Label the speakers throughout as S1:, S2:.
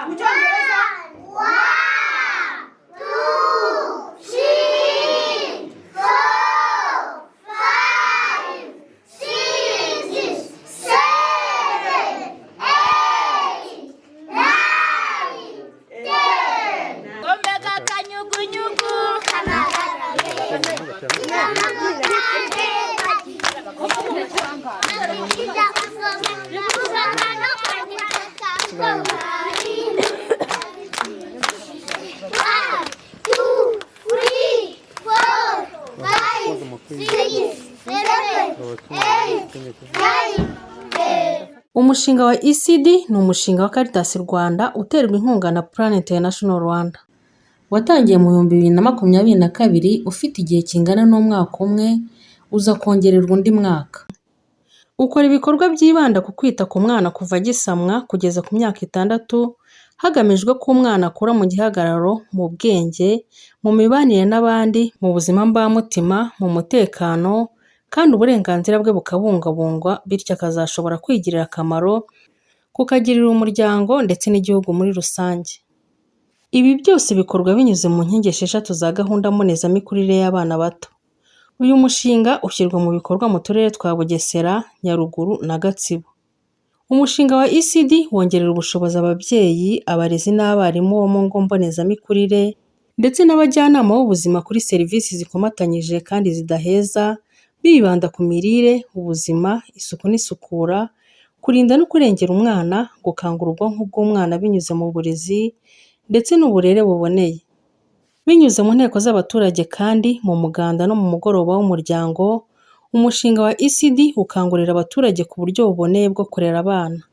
S1: Mu Cyongereza?
S2: One, two, three, four, five, six, seven, eight, nine, 10.
S3: Omega kanyugunyugu.
S2: One, two, three, four, five, six, seven, eight, nine, 10.
S4: Umushinga wa ECD ni umushinga wa Caritas Rwanda uterwa inkunga na Plan International Rwanda. Watangiye mu 2022, ufite igihe kingana n'umwaka umwe, uza kongererwa undi mwaka. Ukora ibikorwa byibanda ku kwita ku mwana kuva agisamwa kugeza ku myaka 6, hagamijwe ko umwana akura mu gihagararo, mu bwenge, mu mibanire n'abandi, mu buzima mbamutima, mu mutekano, kandi uburenganzira bwe bukabungabungwa, bityo akazashobora kwigirira akamaro, kukagirira umuryango ndetse n'igihugu muri rusange. Ibi byose bikorwa binyuze mu nkingi esheshatu za gahunda mbonezamikurire y'abana bato. Uyu mushinga ushyirwa mu bikorwa mu turere twa Bugesera, Nyaruguru na Gatsibo. Umushinga wa ECD wongerera ubushobozi ababyeyi, abarezi n'abarimu bo mu ngo mbonezamikurire ndetse n'abajyanama b'ubuzima kuri serivisi zikomatanyije kandi zidaheza, bibanda ku mirire, ubuzima, isuku n'isukura, kurinda no kurengera umwana, gukangura ubwonko bw'umwana binyuze mu burezi ndetse n'uburere buboneye. Binyuze mu nteko z'abaturage kandi mu muganda no mu mugoroba w'umuryango, umushinga wa ECD ukangurira abaturage ku buryo buboneye bwo kurera abana.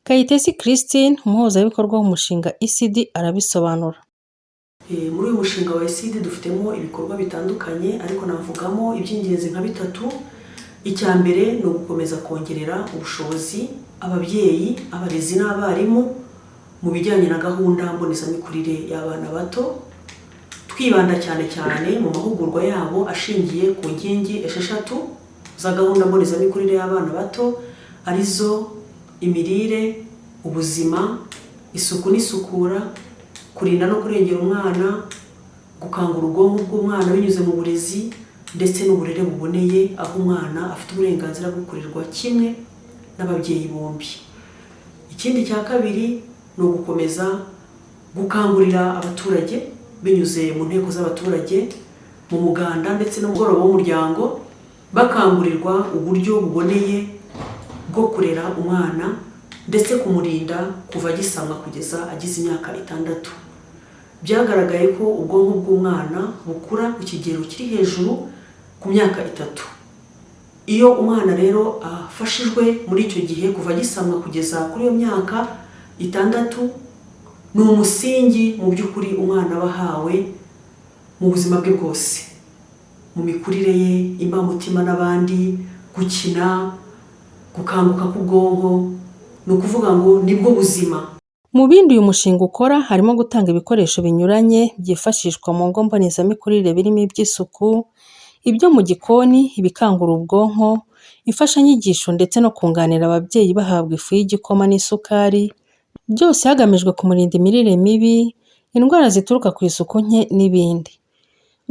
S4: Kayitesi Christine, umuhuzabikorwa w'umushinga ECD, arabisobanura.
S5: Muri uyu mushinga wa ECD dufitemo ibikorwa bitandukanye, ariko navugamo iby'ingenzi nka bitatu. Icya mbere ni ugukomeza kongerera ubushobozi ababyeyi, abarezi n'abarimu mu bijyanye na gahunda mbonezamikurire y'abana bato, twibanda cyane cyane mu mahugurwa yabo ashingiye ku nkingi esheshatu za gahunda mbonezamikurire y'abana bato, arizo imirire, ubuzima, isuku n'isukura, kurinda no kurengera umwana, gukangura ubwonko bw'umwana binyuze mu burezi ndetse n'uburere buboneye, aho umwana afite uburenganzira bwo kurerwa kimwe n'ababyeyi bombi. Ikindi cya kabiri ni ugukomeza gukangurira abaturage binyuze mu nteko z'abaturage, mu muganda ndetse no mu mugoroba w'umuryango, bakangurirwa uburyo buboneye bwo kurera umwana ndetse kumurinda kuva agisamwa kugeza agize imyaka 6. Byagaragaye ko ubwonko bw'umwana bukura ku kigero kiri hejuru ku myaka 3. Iyo umwana rero afashijwe muri icyo gihe kuva agisamwa kugeza kuri iyo myaka 6, ni umusingi mu by'ukuri umwana aba ahawe mu buzima bwe bwose, mu mikurire ye, imbamutima n'abandi, gukina, gukanguka k'ubwonko, ni ukuvuga ngo nibwo buzima.
S4: Mu bindi uyu mushinga ukora harimo gutanga ibikoresho binyuranye byifashishwa mu ngo mbonezamikurire, birimo iby'isuku, ibyo mu gikoni, ibikangura ubwonko, imfashanyigisho ndetse no kunganira ababyeyi bahabwa ifu y'igikoma n'isukari, byose hagamijwe kumurinda imirire mibi, indwara zituruka ku isuku nke n'ibindi.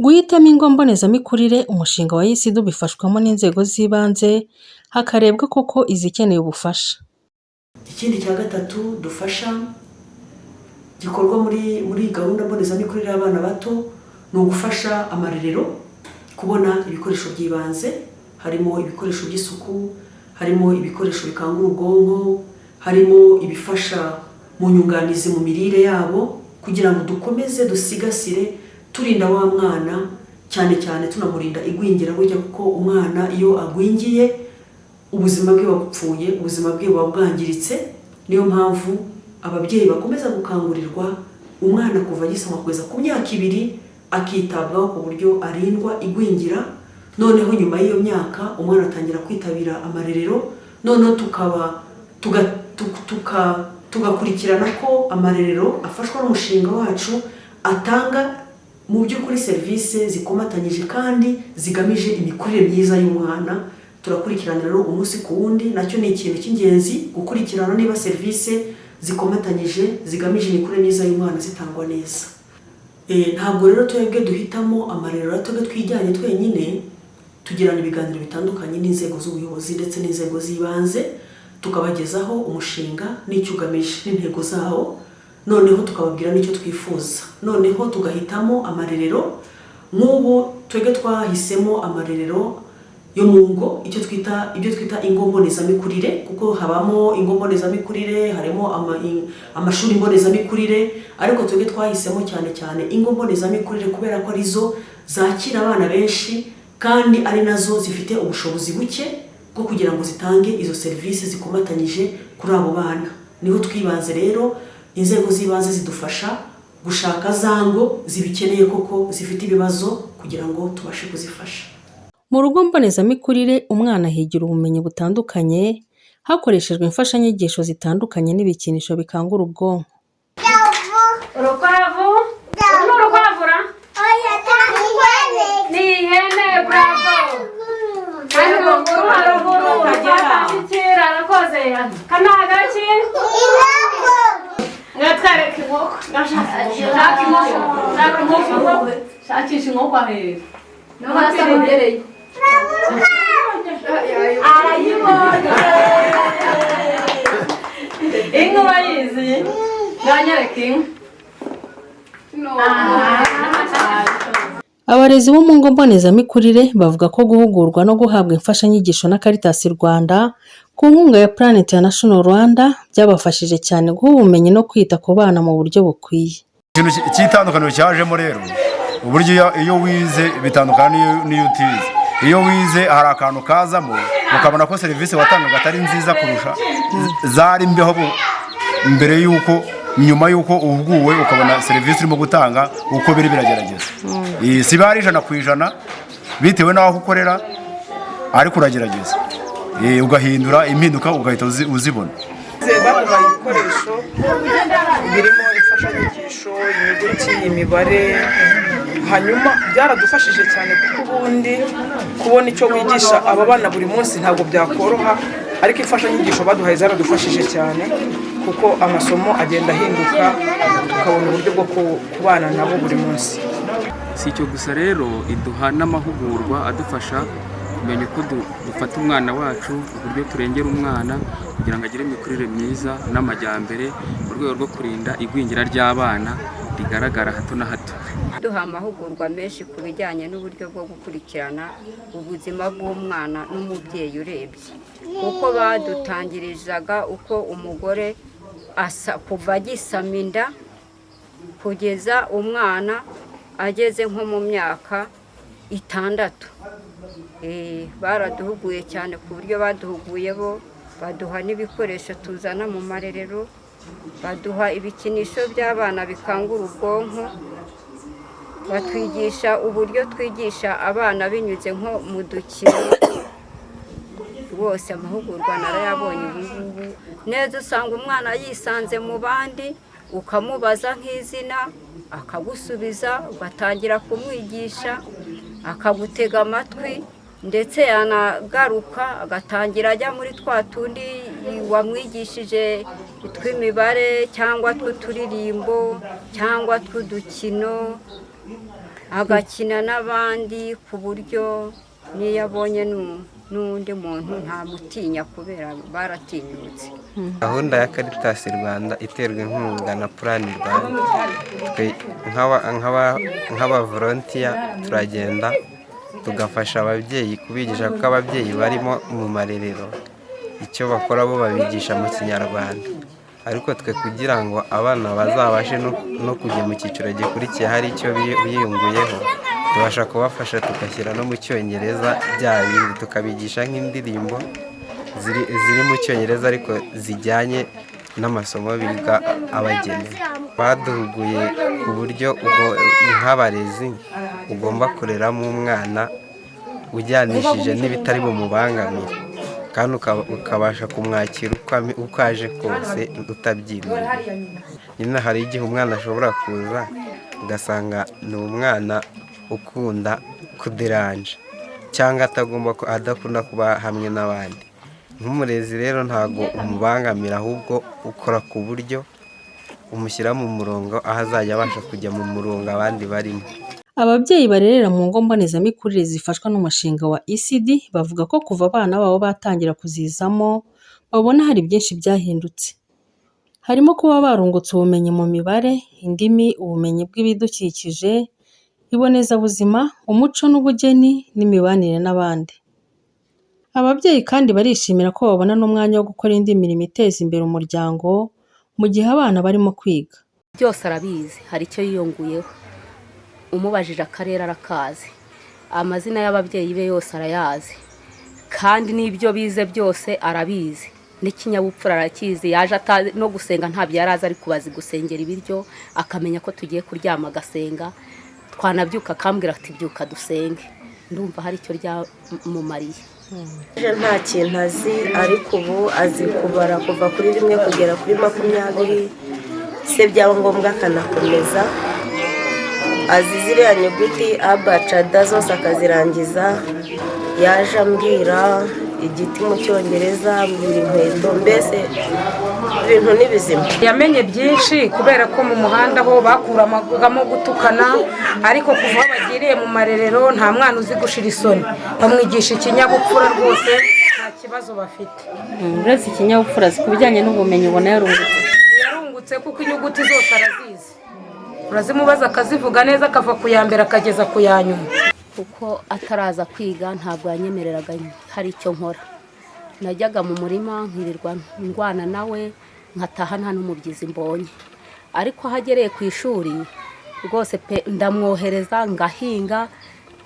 S4: Guhitamo ingo mbonezamikurire, umushinga wa ECD ubifashwamo n'inzego z'ibanze, hakarebwa koko izikeneye ubufasha.
S5: Ikindi cya gatatu dufasha gikorwa muri gahunda mbonezamikurire y'abana bato ni ugufasha amarerero kubona ibikoresho by'ibanze, harimo ibikoresho by'isuku, harimo ibikoresho bikangura ubwonko, harimo ibifasha mu nyunganizi mu mirire yabo, kugira ngo dukomeze dusigasire turinda wa mwana, cyane cyane tunamurinda igwingira burya, kuko umwana iyo agwingiye ubuzima bwe buba bupfuye, ubuzima bwe buba bwangiritse. Niyo mpamvu ababyeyi bakomeza gukangurirwa umwana kuva agisamwa kugeza ku myaka 2 akitabwaho ku buryo arindwa igwingira. Noneho nyuma y'iyo myaka umwana atangira kwitabira amarerero, noneho tugakurikirana ko amarerero afashwa n'umushinga wacu atanga mu by'ukuri serivisi zikomatanyije kandi zigamije imikurire myiza y'umwana. Turakurikirana rero umunsi ku wundi, nacyo ni ikintu cy'ingenzi gukurikirana niba serivisi zikomatanyije zigamije imikurire myiza y'umwana zitangwa neza. Ntabwo rero twebwe duhitamo amarerero twebwe twijyanye twenyine, tugirana ibiganiro bitandukanye n'inzego z'ubuyobozi ndetse n'inzego z'ibanze, tukabagezaho umushinga n'icyo ugamije n'intego zawo, noneho tukababwira n'icyo twifuza, noneho tugahitamo amarerero. Nk'ubu twebwe twahisemo amarerero yo mu ngo, icyo twita ibyo twita ingo mbonezamikurire, kuko habamo ingo mbonezamikurire, harimo amashuri mbonezamikurire, ariko twebwe twahisemo cyane cyane ingo mbonezamikurire kubera ko arizo zakira abana benshi kandi ari nazo zifite ubushobozi buke bwo kugira ngo zitange izo serivisi zikomatanyije kuri abo bana. Niho twibanze rero, inzego z'ibanze zidufasha gushaka za ngo zibikeneye koko zifite ibibazo kugira ngo tubashe kuzifasha.
S4: Mu rugo mbonezamikurire umwana ahigira ubumenyi butandukanye hakoreshejwe imfashanyigisho zitandukanye n'ibikinisho bikangura ubwonko.
S1: Urukwavu, uru ni urukwavu ra? Ni ihene, bravo. Haruguru, haruguru, rwatashikira, arakoze. Kano agaki? Mwatwereka inkoko. Shaka inkoko, shaka inkoko.
S6: Shakisha inkoko ahehe.
S1: Niho hasi amugereye. Arayibonye.
S6: Inka urayizi? Mwanyereka inka.
S4: Abarezi bo mu ngo mbonezamikurire bavuga ko guhugurwa no guhabwa imfashanyigisho na Caritas Rwanda ku nkunga ya Plan International Rwanda byabafashije cyane guha ubumenyi no kwita ku bana mu buryo bukwiye.
S7: Ikintu cy'itandukaniro cyajemo rero, uburyo iyo wize bitandukana n'iyo utize. Iyo wize hari akantu kazamo ukabona ko serivisi watangaga atari nziza kurusha zari mbeho mbere y'uko, nyuma y'uko uhuguwe ukabona serivisi urimo gutanga uko biri biragerageza. Si biba ari 100% bitewe n'aho ukorera, ariko uragerageza, ugahindura impinduka ugahita uzibona.
S8: Baduhaye ibikoresho birimo imfashanyigisho, inyuguti, imibare, hanyuma byaradufashije cyane kuko ubundi kubona icyo wigisha aba bana buri munsi ntabwo byakoroha, ariko imfashanyigisho baduhaye zaradufashije cyane kuko amasomo agenda ahinduka, tukabona uburyo bwo kubana nabo buri munsi.
S9: Si icyo gusa rero, iduha n'amahugurwa adufasha kumenya uko dufata umwana wacu, uburyo turengera umwana kugira ngo agire imikurire myiza n'amajyambere, mu rwego rwo kurinda igwingira ry'abana rigaragara hato na hato.
S10: Duha amahugurwa menshi ku bijyanye n'uburyo bwo gukurikirana ubuzima bw'umwana n'umubyeyi urebye, kuko badutangirizaga uko umugore asa kuva agisama inda kugeza umwana ageze nko mu myaka 6. Baraduhuguye cyane ku buryo baduhuguye bo baduha n'ibikoresho tuzana mu marerero, baduha ibikinisho by'abana bikangura ubwonko, batwigisha uburyo twigisha abana binyuze nko mu dukino. Rwose amahugurwa narayabonye ubu ngubu neza, usanga umwana yisanze mu bandi, ukamubaza nk'izina akagusubiza, ugatangira kumwigisha akagutega amatwi, ndetse yanagaruka agatangira ajya muri twa tundi wamwigishije tw'imibare cyangwa tw'uturirimbo cyangwa tw'udukino, agakina n'abandi ku buryo n'iyo abonye n'undi muntu ntamutinya kubera baratinyutse.
S11: Gahunda ya Caritas Rwanda iterwa inkunga na Plan Rwanda, twe nk'abavolontiya turagenda tugafasha ababyeyi kubigisha, kuko ababyeyi barimo mu marerero icyo bakora bo babigisha mu Kinyarwanda, ariko twe kugira ngo abana bazabashe no kujya mu cyiciro gikurikiye hari icyo biyunguyeho, tubasha kubafasha tugashyira no mu Cyongereza bya bindi, tukabigisha nk'indirimbo ziri mu Cyongereza ariko zijyanye n'amasomo biga abagenewe. Baduhuguye ku buryo nk'abarezi ugomba kureramo umwana ujyanishije n'ibitari bumubangamire, kandi ukabasha kumwakira uko aje kose utabyinubira. Nyine hari igihe umwana ashobora kuza ugasanga ni umwana ukunda kuderanja cyangwa atagomba adakunda kuba hamwe n'abandi. Nk'umurezi rero ntabwo umubangamira, ahubwo ukora ku buryo umushyira mu murongo aho azajya abasha kujya mu murongo abandi barimo.
S4: Ababyeyi barerera mu ngo mbonezamikurire zifashwa n'umushinga wa ECD bavuga ko kuva abana babo batangira kuzizamo babona hari byinshi byahindutse. Harimo kuba barungutse ubumenyi mu mibare, indimi, ubumenyi bw'ibidukikije, ibonezabuzima, umuco n'ubugeni n'imibanire n'abandi. Ababyeyi kandi barishimira ko babona n'umwanya wo gukora indi mirimo iteza imbere umuryango mu gihe abana barimo kwiga.
S12: Byose arabizi, hari icyo yiyunguyeho. Umubajije akarere arakazi, amazina y'ababyeyi be yose arayazi, kandi n'ibyo bize byose arabizi, n'ikinyabupfura arakizi. Yaje atazi no gusenga ntabyo yari azi, ariko bazi gusengera ibiryo, akamenya ko tugiye kuryama agasenga, twanabyuka akambwira ati byuka dusenge. Ndumva hari icyo ryamumariye.
S13: Nta kintu azi, ariko ubu azi kubara kuva kuri 1 kugera kuri 20, se byaba ngombwa akanakomeza. Azi ziriya nyuguti A B C D zose akazirangiza. Yaje ambwira igiti mu Cyongereza, ambwira inkweto, mbese ibintu ni bizima.
S14: Yamenye byinshi kubera ko mu muhanda ho bakuramagamo gutukana, ariko kuva bagiriye mu marerero nta mwana uzi gushira isoni, bamwigisha ikinyabupfura rwose, nta kibazo bafite.
S4: Uretse ikinyabupfura, ku bijyanye n'ubumenyi ubona yarungutse?
S14: Yarungutse kuko inyuguti zose arazizi, urazimubaza akazivuga neza, akava ku ya mbere akageza ku ya nyuma.
S12: Kuko ataraza kwiga ntabwo yanyemereraga hari icyo nkora. Najyaga mu murima nkirirwa ndwana nawe, nkataha nta n'umubyizi mbonye. Ariko aho agereye ku ishuri rwose pe ndamwohereza ngahinga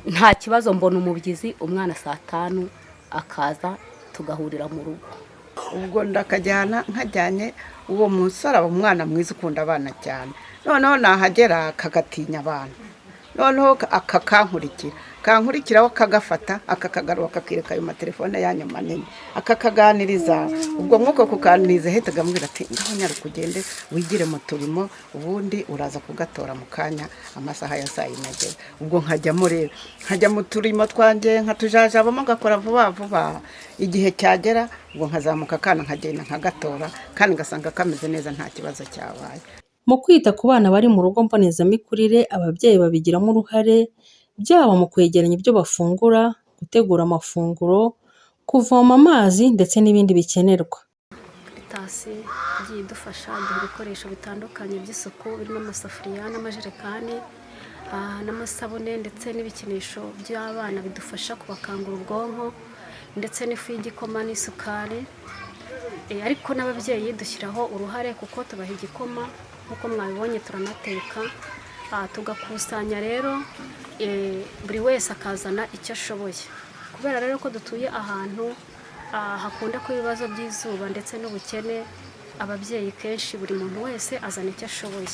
S12: nta kibazo, mbona umubyizi, umwana saa 5 akaza tugahurira mu rugo.
S15: Ubwo ndakajyana nkajyanye uwo musore, aba umwana mwiza ukunda abana cyane. Noneho nahagera akagatinya abana, noneho akakankurikira, kankurikiraho akagafata, akakagaruka, akakwereka ayo matelefone yanyu manini, akakaganiriza. Ubwo mwuko kuganiriza ahita akamubwira ati ngaho nyaruka ugende wigire mu turimo, ubundi uraza kugatora mu kanya amasaha ya saa 4 ageze. Ubwo nkajyamo rero, nkajya mu turimo twanjye nkatujajabamo, ngakora vuba vuba. Igihe cyagera ubwo nkazamuka akana nkagenda nkagatora, kandi ngasanga kameze neza nta kibazo cyabaye.
S4: Mu kwita ku bana bari mu rugo mbonezamikurire, ababyeyi babigiramo uruhare, byaba mu kwegeranya ibyo bafungura, gutegura amafunguro, kuvoma amazi ndetse n'ibindi bikenerwa.
S16: Caritas igiye idufasha, iduha ibikoresho bitandukanye by'isuku birimo amasafuriya n'amajerekani n'amasabune ndetse n'ibikinisho by'abana bidufasha kubakangura ubwonko, ndetse n'ifu y'igikoma n'isukari. Ariko n'ababyeyi dushyiraho uruhare kuko tubaha igikoma nk'uko mwabibonye, turanateka, tugakusanya rero buri wese akazana icyo ashoboye. Kubera rero ko dutuye ahantu hakunda kuba ibibazo by'izuba ndetse n'ubukene, ababyeyi kenshi buri muntu wese azana icyo ashoboye.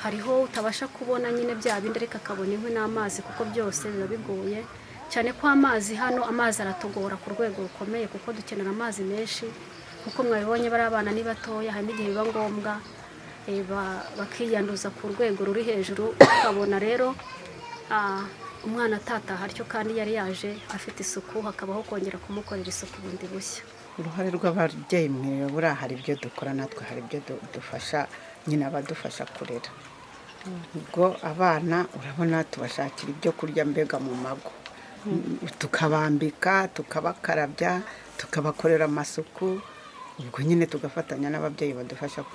S16: Hariho utabasha kubona nyine bya bindi, ariko akabona inkwi n'amazi, kuko byose biba bigoye cyane ko amazi hano, amazi aratugora ku rwego rukomeye kuko dukenera amazi menshi. Kuko mwabibonye bari abana ni batoya, hari n'igihe biba ngombwa bakiyanduza ku rwego ruri hejuru, ukabona rero umwana atataha atyo kandi yari yaje afite isuku, hakabaho kongera kumukorera isuku bundi bushya.
S15: Uruhare rw'ababyeyi mwe buriya hari ibyo dukora natwe, hari ibyo dufasha nyine abadufasha kurera. Ubwo abana urabona tubashakira ibyo kurya mbega mu mago, tukabambika, tukabakarabya, tukabakorera amasuku. Ubwo nyine tugafatanya n'ababyeyi badufasha,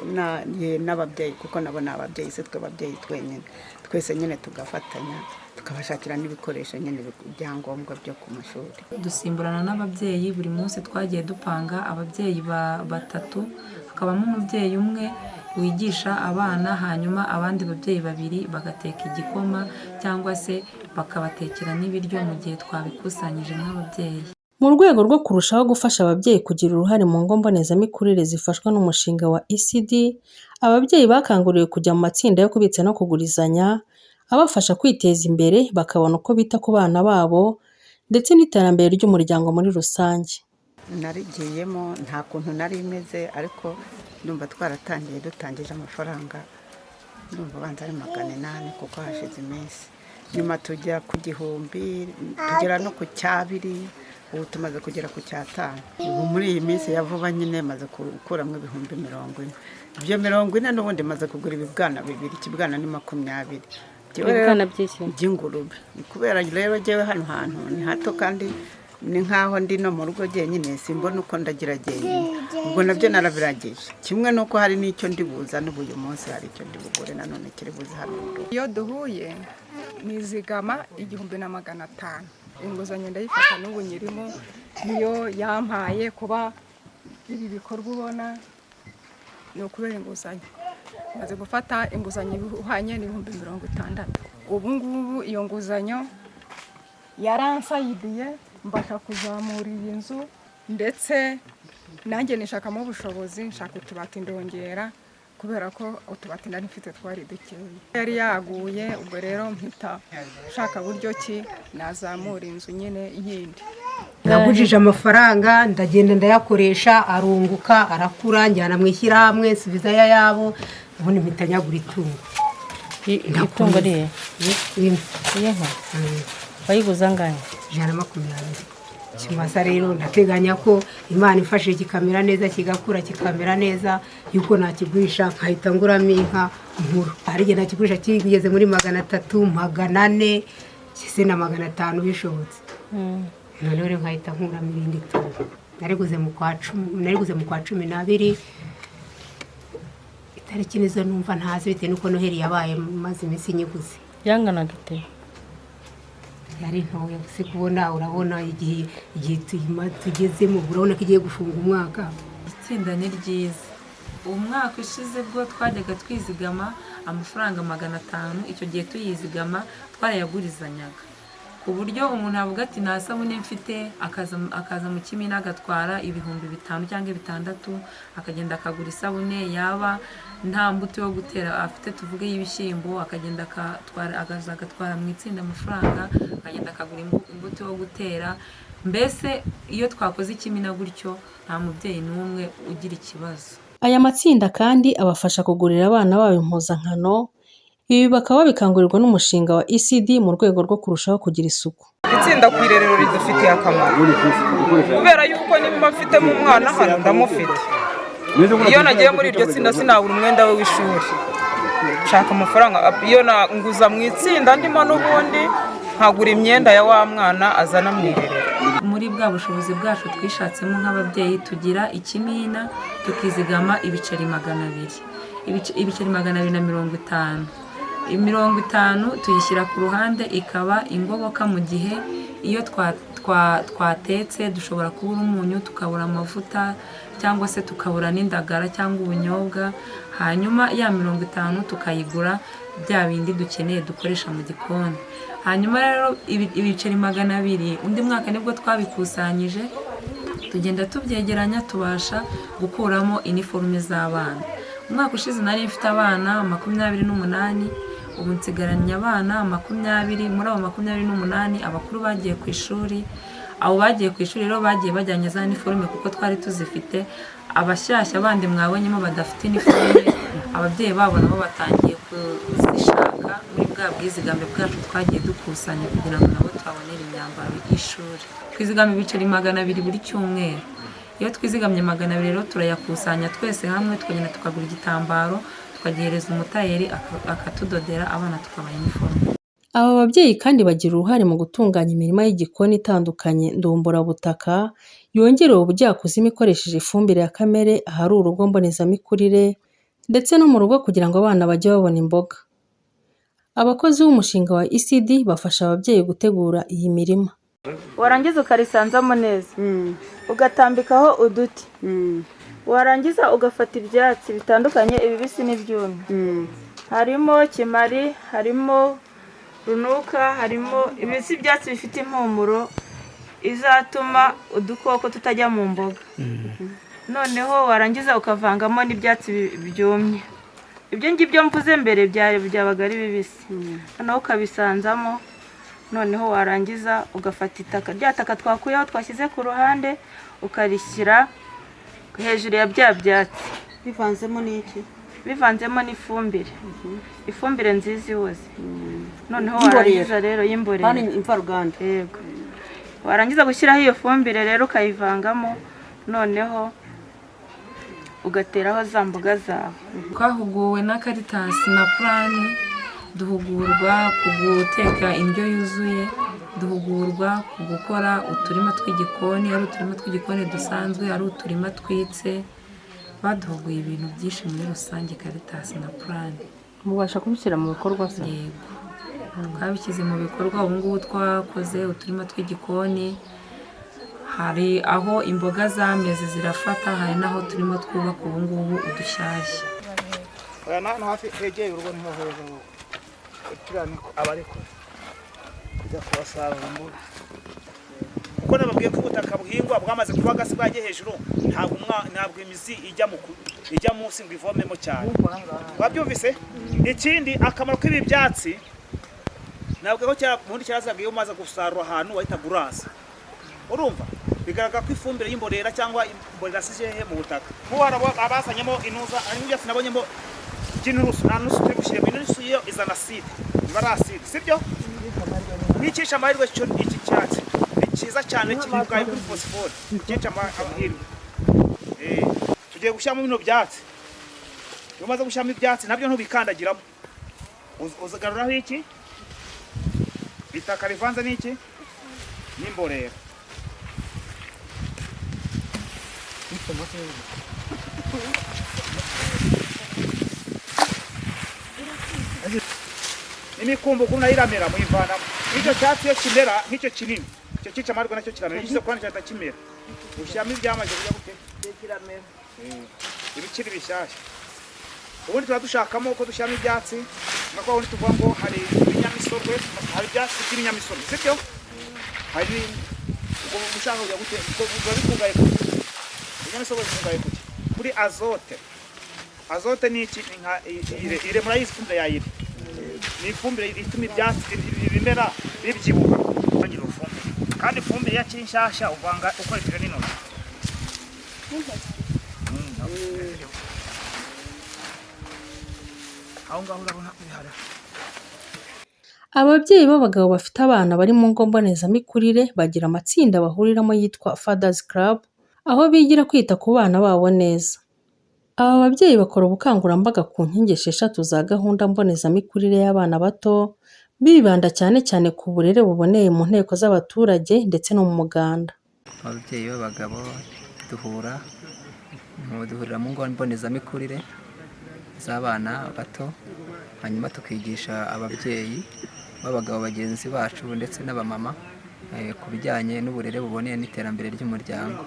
S15: n'ababyeyi kuko nabo ni ababyeyi, si twe ababyeyi twenyine, twese nyine tugafatanya, tukabashakira n'ibikoresho nyine ibyangombwa byo ku mashuri.
S17: Dusimburana n'ababyeyi buri munsi, twagiye dupanga ababyeyi 3, hakabamo umubyeyi umwe wigisha abana, hanyuma abandi babyeyi 2 bagateka igikoma cyangwa se bakabatekera n'ibiryo mu gihe twabikusanyije nk'ababyeyi.
S4: Mu rwego rwo kurushaho gufasha ababyeyi kugira uruhare mu ngo mbonezamikurire zifashwa n'umushinga wa ECD, ababyeyi bakanguriwe kujya mu matsinda yo kubitsa no kugurizanya, abafasha kwiteza imbere bakabona uko bita ku bana babo ndetse n'iterambere ry'umuryango muri rusange.
S15: Narigiyemo nta kuntu nari imeze, ariko ndumva twaratangiye dutangije amafaranga, ndumva banza ari 800 kuko hashize iminsi. Nyuma tujya ku 1000, tugera no ku 200. Ubu tumaze kugera ku 5. Ubu muri iyi minsi ya vuba nyine maze gukuramo 40,000. Ibyo 40 n'ubundi maze kugura ibibwana bibiri, ikibwana ni 20.
S4: Ibibwana by'iki?
S15: By'ingurube. Kubera rero jyewe hano hantu ni hato kandi ni nkaho ndi no mu rugo jyenyine, simbona uko ndagira jyenyine. Ubwo nabyo narabiragije. Kimwe nuko hari n'icyo ndi buza n'ubu uyu munsi hari icyo ndi bugure nanone kiri buze hano mu rugo.
S18: Iyo duhuye nizigama 1500. Inguzanyo ndayifata n'ubu nyirimo, niyo yampaye kuba ibi bikorwa ubona ni ukubera inguzanyo. Maze gufata inguzanyo ihwanye n'60,000. Ubu ngubu iyo nguzanyo yaransayidiye mbasha kuzamura iyi nzu, ndetse nanjye nishakamo ubushobozi, nshaka utubati ndongera kubera ko utubati nari mfite twari dukeya. Yari yaguye, ubwo rero mpita nshaka buryo ki nazamura inzu nyine yindi.
S19: Nagujije amafaranga ndagenda ndayakoresha, arunguka arakura, njyana mu ishyirahamwe nsubiza ayabo, ubundi mpita nyagura itungo.
S4: Itungo rihe? Inka. Wayiguze angahe?
S19: 120. Ikimasa rero ndateganya ko Imana ifashije kikamera neza, kigakura kikamera neza, yuko nakigurisha nkahita nguramo inka nkuru. Hari igihe nakigurisha kigeze muri 300, 400, kise na 500 bishobotse. Noneho rero nkahita nkuramo irindi tungo. Nariguze mu kwa 10, nariguze mu kwa 12. Itariki nizo numva ntazi bitewe nuko Noheli yabaye maze iminsi nyiguze.
S4: Yanganaga ite?
S19: Yari ntoya gusa kubona, urabona igihe tugezemo, urabona ko igiye gufunga umwaka.
S17: Itsinda ni ryiza. Umwaka ushize bwo twajyaga twizigama amafaranga 500, icyo gihe tuyizigama twarayagurizanyaga, ku buryo umuntu avuga ati nta sabune mfite, akaza mu kimina agatwara 5,000 cyangwa 6,000, akagenda akagura isabune, yaba nta mbuto yo gutera afite tuvuge y'ibishyimbo, akagenda akatwara, akaza agatwara mu itsinda amafaranga, akagenda akagura imbuto yo gutera. Mbese iyo twakoze ikimina gutyo nta mubyeyi n'umwe ugira ikibazo.
S4: Aya matsinda kandi abafasha kugurira abana babo impuzankano. Ibi bakaba babikangurirwa n'umushinga wa ECD mu rwego rwo kurushaho kugira isuku.
S8: Itsinda ku irerero ridufitiye akamaro kubera yuko nimba mfitemo umwana hano ndamufite. Iyo nagiye muri iryo tsinda sinabura umwenda we w'ishuri, nshaka amafaranga. Iyo nguza mu itsinda ndimo n'ubundi nkagura imyenda ya wa mwana azana mu irerero.
S17: Muri bwa bushobozi bwacu twishatsemo nk'ababyeyi tugira ikimina, tukizigama ibiceri 200, ibiceri 250. 50 tuyishyira ku ruhande ikaba ingoboka mu gihe iyo twatetse dushobora kubura umunyu, tukabura amavuta, cyangwa se tukabura n'indagara cyangwa ubunyobwa. Hanyuma ya 50 tukayigura bya bindi dukeneye dukoresha mu gikoni. Hanyuma rero ibiceri 200 undi mwaka nibwo twabikusanyije, tugenda tubyegeranya tubasha gukuramo iniforume z'abana. Umwaka ushize nari mfite abana 28, ubu nsigaranye abana 20. Muri abo 28 abakuru bagiye ku ishuri. Abo bagiye ku ishuri rero bagiye bajyanye za iniforume kuko twari tuzifite. Abashyashya bandi mwabonyemo badafite iniforume, ababyeyi babo nabo batangiye kuzishaka muri bwa bwizigame bwacu twagiye dukusanya kugira ngo nabo tubabonere imyambaro y'ishuri. Twizigama ibiceri 200 buri cyumweru. Iyo twizigamye 200 rero turayakusanya twese hamwe, tukagenda tukagura igitambaro, tukagihereza umutayeri akatudodera, abana tukabaha iniforume.
S4: Aba babyeyi kandi bagira uruhare mu gutunganya imirima y'igikoni itandukanye ndumburabutaka yongerewe ubujyakuzimu ikoresheje ifumbire ya kamere ahari urugo mbonezamikurire ndetse no mu rugo kugira ngo abana bajye babona imboga. Abakozi b'umushinga wa ECD bafasha ababyeyi gutegura iyi mirima.
S20: Warangiza ukarisanzamo neza, ugatambikaho uduti, warangiza ugafata ibyatsi bitandukanye, ibibisi n'ibyumye, harimo kimari, harimo runuka, harimo ibisi byatsi bifite impumuro izatuma udukoko tutajya mu mboga. Noneho warangiza ukavangamo n'ibyatsi byumye. Ibyo ngibyo mvuze mbere byabaga ari bibisi, noneho ukabisanzamo. Noneho warangiza ugafata itaka, rya taka twakuyeho twashyize ku ruhande, ukarishyira hejuru ya bya byatsi.
S5: Bivanzemo n'iki?
S20: Bivanzemo n'ifumbire, ifumbire nziza ihoze. Noneho warangiza rero y'imborera,
S5: imvaruganda.
S20: Yego. Warangiza gushyiraho iyo fumbire rero ukayivangamo, noneho ugateraho za mboga zawe.
S17: Twahuguwe na Caritas na Plan, duhugurwa ku guteka indyo yuzuye, duhugurwa ku gukora uturima tw'igikoni, ari uturima tw'igikoni dusanzwe, ari uturima twitse. Baduhuguye ibintu byinshi muri rusange, Caritas na Plan.
S4: Mubasha kubishyira mu bikorwa se?
S17: Yego, twabishyize mu bikorwa. Ubu ngubu twakoze uturima tw'igikoni, hari aho imboga zameze zirafata, hari n'aho turimo twubaka ubu ngubu udushyashya.
S21: Oya, na hano hafi hegeye urugo niho heza, wowe turiya niko aba ari kure kujya kubasarura imboga, kuko nababwiye ko ubutaka buhingwa bwamaze kuba gasi, bwagiye hejuru, ntabwo imizi ijya munsi ngo ivomemo cyane. Wabyumvise? Ikindi, akamaro k'ibi byatsi, ntabwo ko ubundi cyazaga iyo umaze gusarura ahantu wahitaga uraza. Urumva bigaragara ko ifumbire y'imborera cyangwa imborera asize hehe mu butaka. Nk'ubu hari abazanyemo intuza, harimo ibyatsi nabonyemo by'inturusu. Nta nturusu turi gushyiramo. Inturusu yo izana acide, iba ari acide, sibyo? N'icyisha amahirwe cyo, iki cyatsi ni cyiza cyane, kikungahaye kuri phosphore, cyica amahirwe. Tugiye gushyiramo bino byatsi. Iyo umaze gushyiramo ibyatsi nabyo ntubikandagiramo, uzagaruraho iki itaka rivanze n'iki n'imborera. Imikumbugu nayo iramera, muyivanamo. Icyo cyatsi iyo kimera nk'icyo kinini, icyo cyica amahirwe nacyo kiramera. Iyo ushyize ku ruhande gihita kimera. Ushyiramo ibyamaze kujya gute? Ibikiri bishyashya. Ubundi tuba dushakamo uko dushyiramo ibyatsi, nka kwa wundi tuvuga ngo hari ibinyamisorwe, hari ibyatsi by'ibinyamisorwe, sibyo? Hari ubwo ushaka kujya gute? Ubwo biba bikungahaye ku ibinyamisorwe, bikungahaye kuki? Kuri azote. Azote ni iki? Ni nka urée. Urée murayizi, ifumbire ya urée ni ifumbire ituma ibyatsi, ibimera bibyibuha, bagira ifumbire. Kandi ifumbire iyo akiri nshyashya uvanga ukoresheje n'intoki. Aho ngaho urabona bihari.
S4: Ababyeyi b'abagabo bafite abana bari mu ngo mbonezamikurire bagira amatsinda bahuriramo yitwa Fathers Club, aho bigira kwita ku bana babo neza. Aba babyeyi bakora ubukangurambaga ku nkingi 6 za gahunda mbonezamikurire y'abana bato, bibanda cyane cyane ku burere buboneye mu nteko z'abaturage ndetse no mu muganda.
S22: Ababyeyi b'abagabo duhura duhurira mu ngo mbonezamikurire z'abana bato, hanyuma tukigisha ababyeyi b'abagabo bagenzi bacu ndetse n'abamama ku bijyanye n'uburere buboneye n'iterambere ry'umuryango.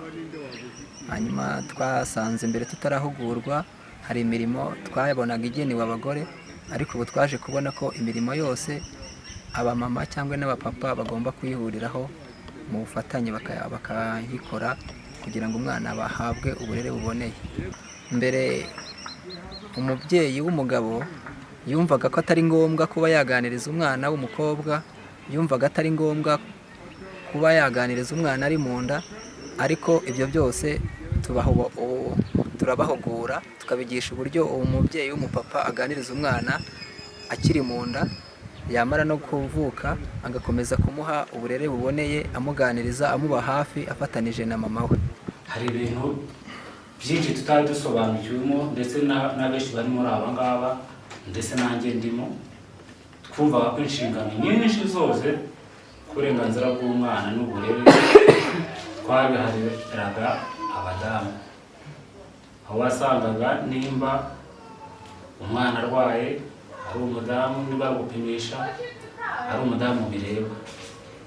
S22: Hanyuma twasanze mbere tutarahugurwa hari imirimo twabonaga igenewe abagore, ariko ubu twaje kubona ko imirimo yose abamama cyangwa n'abapapa bagomba kuyihuriraho mu bufatanye, bakayikora kugira ngo umwana bahabwe uburere buboneye. Mbere umubyeyi w'umugabo yumvaga ko atari ngombwa kuba yaganiriza umwana w'umukobwa, yumvaga atari ngombwa kuba yaganiriza umwana ari mu nda, ariko ibyo byose turabahugura, tukabigisha uburyo uwo mubyeyi w'umupapa aganiriza umwana akiri mu nda, yamara no kuvuka agakomeza kumuha uburere buboneye, amuganiriza, amuba hafi, afatanije na mama we.
S23: Hari ibintu byinshi tutari dusobanukiwemo, ndetse n'abenshi bari muri aba ngaba, ndetse nanjye ndimo, twumvaga ko inshingano nyinshi zose ku burenganzira bw'umwana n'uburere twabihariraga abadamu, aho wasangaga nimba umwana arwaye ari umudamu, niba gupimisha ari umudamu bireba.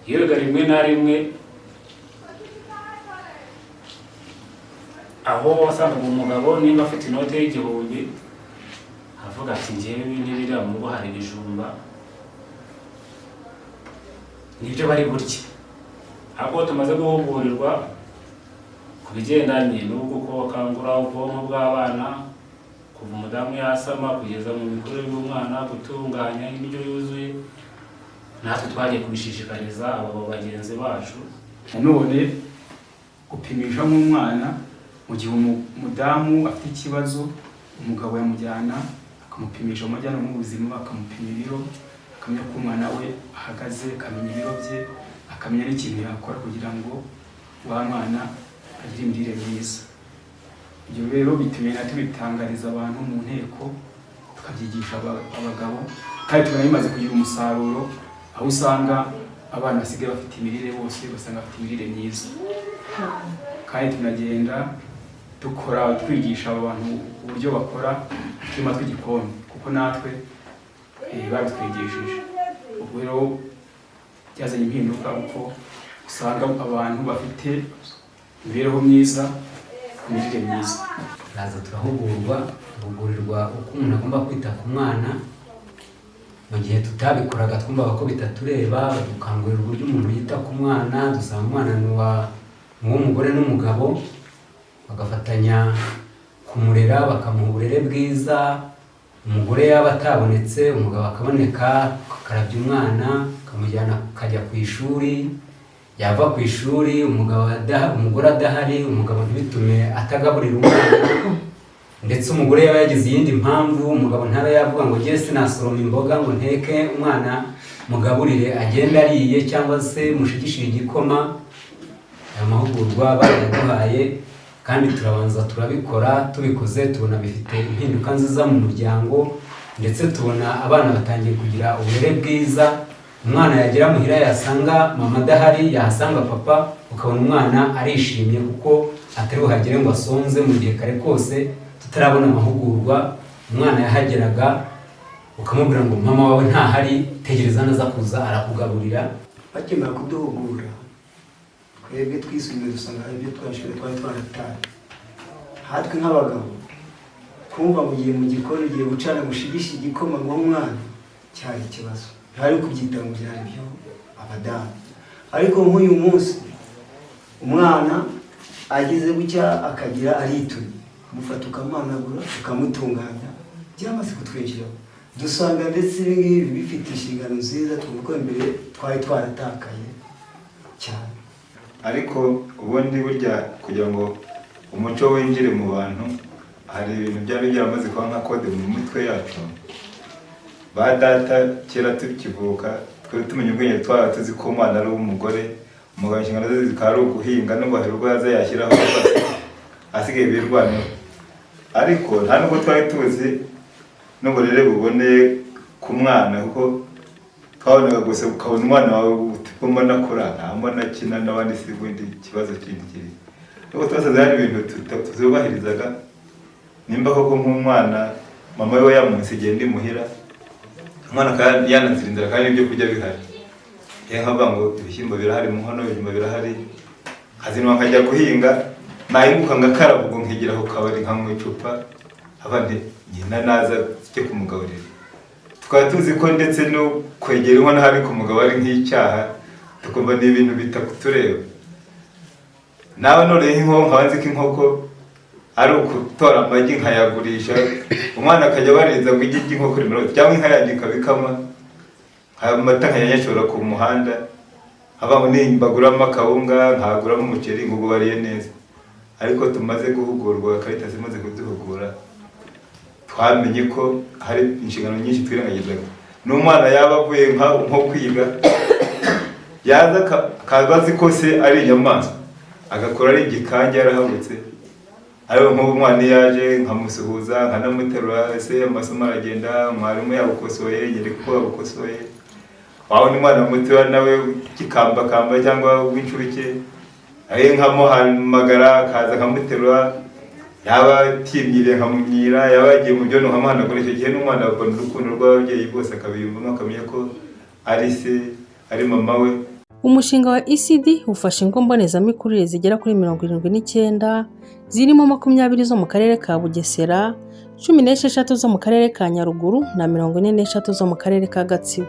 S23: Iyo rimwe na rimwe aho wasangaga umugabo nimba afite inote y'1000 avuga ati njyewe n'ibiriya mu rugo hari ibijumba nibyo bari burye. Ahubwo tumaze guhugurirwa ku bigendanye n'uko bakangura ubwonko bw'abana kuva umudamu yasama kugeza mu mikurire y'umwana, gutunganya indyo yuzuye, natwe twagiye kubishishikariza abo bagenzi bacu.
S9: Nanone gupimisha nk'umwana mu gihe umudamu afite ikibazo, umugabo yamujyana akamupimisha umujyana mu buzima, akamupima ibiro, akamenya ko umwana we ahagaze, akamenya ibiro bye, akamenya n'ikintu yakora kugira ngo wa mwana agire imirire myiza. Ibyo rero bitumye tubitangariza abantu mu nteko, tukabyigisha abagabo, kandi tubona bimaze kugira umusaruro, aho usanga abana basigaye bafite imirire bose, ugasanga bafite imirire myiza. Kandi tunagenda dukora twigisha abantu uburyo bakora uturima tw'igikoni, kuko natwe babitwigishije. Ubwo rero byazanye impinduka, kuko usanga abantu bafite imibereho myiza, imirire myiza.
S1: Turaza turahugurwa, duhugurirwa uko umuntu agomba kwita ku mwana. Mu gihe tutabikoraga twumvaga ko bitatureba, badukangurira uburyo umuntu yita ku mwana. Dusanga umwana ni uw'umugore n'umugabo, bagafatanya kumurera, bakamuha uburere bwiza. Umugore yaba atabonetse, umugabo akaboneka, akarabya umwana, akamujyana akajya ku ishuri. Yava ku ishuri umugore adahari, umugabo ntibitume atagaburira umwana. Ndetse umugore yaba yagize iyindi mpamvu, umugabo ntabe yavuga ngo ngiye sinasoroma imboga ngo nteke umwana mugaburire agende ariye, cyangwa se mushigishire igikoma. Aya mahugurwa barayaduhaye kandi turabanza turabikora. Tubikoze tubona bifite impinduka nziza mu muryango, ndetse tubona abana batangiye kugira uburere bwiza. Umwana yagera muhira yasanga mama adahari, yahasanga papa, ukabona umwana arishimye kuko atari buhagere ngo asonze. Mu gihe kare kose tutarabona amahugurwa, umwana yahageraga ukamubwira ngo mama wawe ntahari, tegereza naza kuza arakugaburira.
S2: Bakimara kuduhugura twebwe twisubiye dusanga hari ibyo twashoboye twari twarataye. Hatwe nk'abagabo kumva mu gihe mu gikoni ugiye gucana gushigisha igikoma ngo umwana cyari ikibazo, ntari kubyita ngo byari byo abadamu. Ariko nk'uyu munsi umwana agize gutya akagira aritumye, kumufata ukamuhanagura ukamutunganya, byamaze kutwinjiramo. Dusanga ndetse ibi ngibi bifite inshingano nziza, twumva ko imbere twari twaratakaye cyane.
S3: Ariko ubundi burya kugira ngo umuco winjire mu bantu, hari ibintu byari byaramaze kuba nka kode mu mitwe yacu. Ba data kera tukivuka twari tumenya ubwenge, twaba tuzi ko umwana ari uw'umugore, umugabo inshingano ze zikaba ari uguhinga no guhahira urwo yaza yashyiraho asigaye birwanaho. Ariko nta nubwo twari tuzi n'uburere buboneye ku mwana, kuko twabonaga gusa ukabona umwana wawe mbona akora, nta mbona akina n'abandi, si ubundi ikibazo kindi kiri. Ariko twasanze hari ibintu tutubahirizaga. Nimba koko nk'umwana mama we yamunsigiye ndi muhira, umwana yananzira inzara kandi ibyo kurya bihari, ye nkavuga ngo ibishyimbo birahari mu nkono, ibijumba birahari, nkazinwa nkajya guhinga, nahinguka ngakaraba ubwo nkigira ku kabari nkanywa icupa, abandi nyina naza cyo kumugaburira. Tukaba tuzi ko ndetse no kwegera inkono hari ku mugabo ari nk'icyaha, tukumva ni ibintu bitakutureba. Nawe noneho inkoko nkaba nzi ko inkoko ari ukutora amagi nkayagurisha, umwana akajya abarinza ngo igi ry'inkoko rimera cyangwa inka yanjye ikabikama, amata nkayanyashora ku muhanda, haba nimbaguramo akawunga nkaguramo umuceri ngo bariye neza. Ariko tumaze guhugurwa, Caritas imaze kuduhugura, twamenye ko hari inshingano nyinshi twirengagizaga. N'umwana yaba avuye nko kwiga, yaza akaba azi ko se ari inyamaswa, agakora ari igikange yarahabutse. Ariko nk'ubu umwana iyo yaje nkamusuhuza nkanamuterura, ese amasomo aragenda, mwarimu yabukosoye, nyereka uko yabukosoye. Wabona umwana mutoya nawe kikambakamba cyangwa w'incuke, aye nkamuhamagara akaza nkamuterura, yaba atimyiriye nkamunyira, yaba yagiye mu byondo nkamuhanagura. Icyo gihe n'umwana abona urukundo rw'ababyeyi bose, akabiyumvamo, akamenya ko ari se, ari mama we.
S4: Umushinga wa ECD ufasha ingo mbonezamikurire zigera kuri 79, zirimo 20 zo mu karere ka Bugesera, 16 zo mu karere ka Nyaruguru na 43 zo mu karere ka Gatsibo.